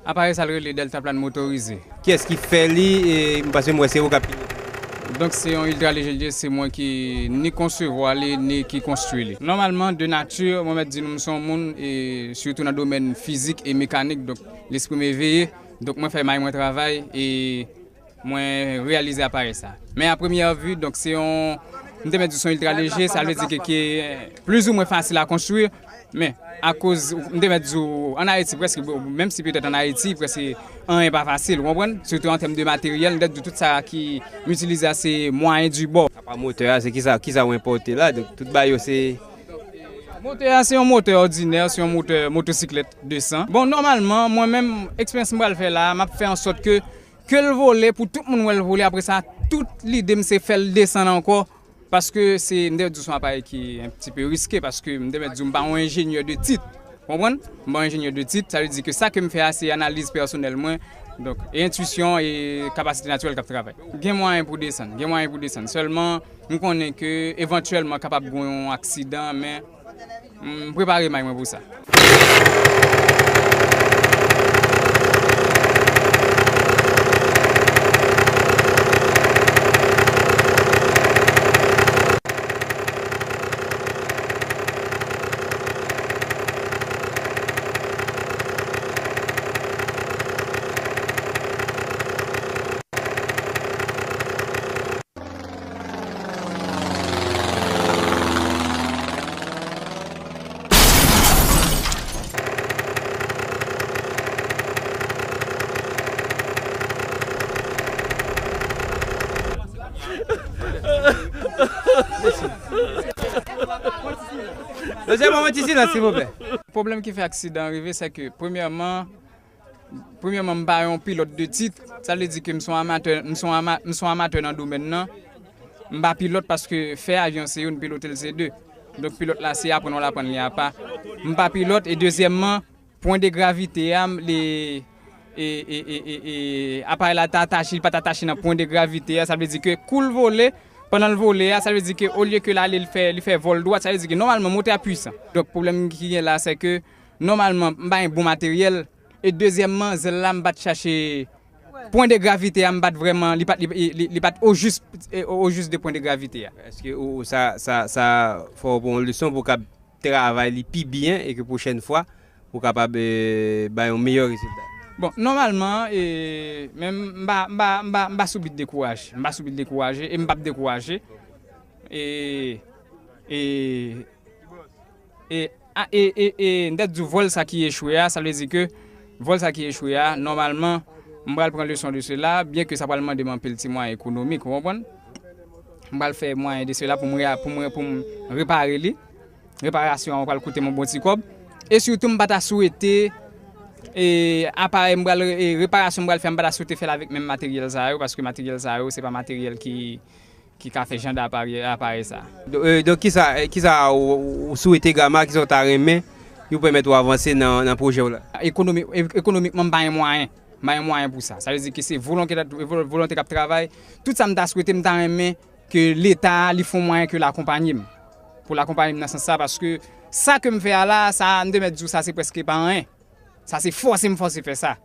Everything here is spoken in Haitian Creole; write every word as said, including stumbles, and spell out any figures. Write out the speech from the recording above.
Aparèy sa l rele Deltaplane motorize. Kiyès ki fè li? E, m panse m wè se ou k ap pilote. Donk, se yon iltra leje li ye, se mwen ki ni konsevwa li, ni ki konstwi li. Nòmalman, de nati, mwen mèt di nou, m se yon moun, e, sitou nan domèn fizik e mekanik, donk, lespri m eveye. Donk, mwen fè may mwen travay, e mwen reyalize aparèy sa. Men a premyè vi, donk, se yon, m te mèt di se yon iltra leje, sa vle di ke, ke plizoumwen fasil a konstwi, men akoz, m te mèt di w, ann Ayiti, prèske, menm si petèt ann Ayiti, prèske anyen pa fasil, ou konprann? Sitou an tèm de materyèl, m te mèt di w tout sa ki m itilize a, se mwayen di bò. Apa motè a, se kisa, kisa w enpòte la? Donk, tout bagay yo se Motè a, se yon motè òdinè, se yon motè motosiklèt de san. Bon, nòmalman, mwen menm, eksperyans m pral fè la, m ap fè an sòt ke, ke l vole, pou tout moun wè l vole, apre sa, tout lide m se fè l desann ankò, paske se, m te di w se yon aparèy ki un petit peu risqué, paske m te mèt di w m pa yon enjenyè de tit, konprann? M pa yon enjenyè de tit, sa vle di ke sa ke m fè a, se analiz pèsonèl mwen, donk, e entwisyon e kapasite natirèl k ap travay. Gen mwayen pou desann, gen mwayen pou desann, sèlman, m konnen ke evantyèlman kapab gen yon aksidan, men m prepare may mwen pou sa. Mesye, ban mwen ti silans, silvouplè. Pwoblèm ki fè aksidan an rive, se ke, premyèman, Premyèman, m pa yon pilòt de tit. Sa vle di ke m se yon amatè, m se yon ama-, m se yon amatè nan domèn nan. M pa pilòt paske fè avyon se youn, pilote l se de. Donk, pilòt la, se aprann w al aprann li apa. M pa pilòt. E dezyèmman, pwen de gravite a, m, li, e, e, e, e, e, aparèy la ta atache, li pa t atache nan pwen de gravite a. Sa vle di ke kou l vole, pandan l vole a, sa vle di ke olye ke l ale, li fè, li fè vòl dwat, sa vle di ke nòmalman, motè a pwisan. Donk, pwoblèm ki gen la, se ke nòmalman, m pa gen bon materyèl. E dezyèmman, zèl la, m pa t chache pwen de gravite a, m pa t vrèman, li pa t, li, li, li pa t ojis, e, ojis de pwen de gravite a. Èske ou, ou sa, sa, sa fè w pran yon leson pou w kab travay li pi byen e ke pwochèn fwa, ou kapab, e, bay yon meyè rezilta? Bon, nòmalman, e, men m pa, m pa, m pa, m pa sou bit dekouraje. M pa sou bit dekouraje e m p ap dekouraje. E, e, E, a, e, e, e, m t ap di w vòl sa ki echwe a, sa vle di ke vòl sa ki echwe a, nòmalman, m pral pran leson de sela, byen ke sa pral mande m anpil ti mwayen ekonomik, ou konprann? M pral fè mwayen de sela pou m re-, pou m, pou m repare li. Reparasyon an pral koute m yon bon ti kòb. E sitou, m pa ta swete, e, aparèy m pral, e, reparasyon m pral fè, m pa ta swete fè l avèk menm materyèl sa yo, paske materyèl sa yo, se pa materyèl ki, ki ka fè jan de aparèy, aparèy sa. Do-, e, donk, kisa, e, kisa ou, ou swete Gama, kisa w ta renmen ki pou pèmèt ou avanse nan, nan pwojè w la? Ekonomi-, e-, ekonomikman, m pa gen mwayen. M pa gen mwayen pou sa. Sa vle di ke se volonte, vo-, volonte k ap travay. Tout sa m ta swete, m ta renmen ke Leta, li fè yon mwayen ke l akonpaye m. Pou l akonpaye m nan sans sa, paske sa ke m fè a la, sa, m te mèt di w, sa se prèske pa anyen. Sa se fòse m fòse fè sa.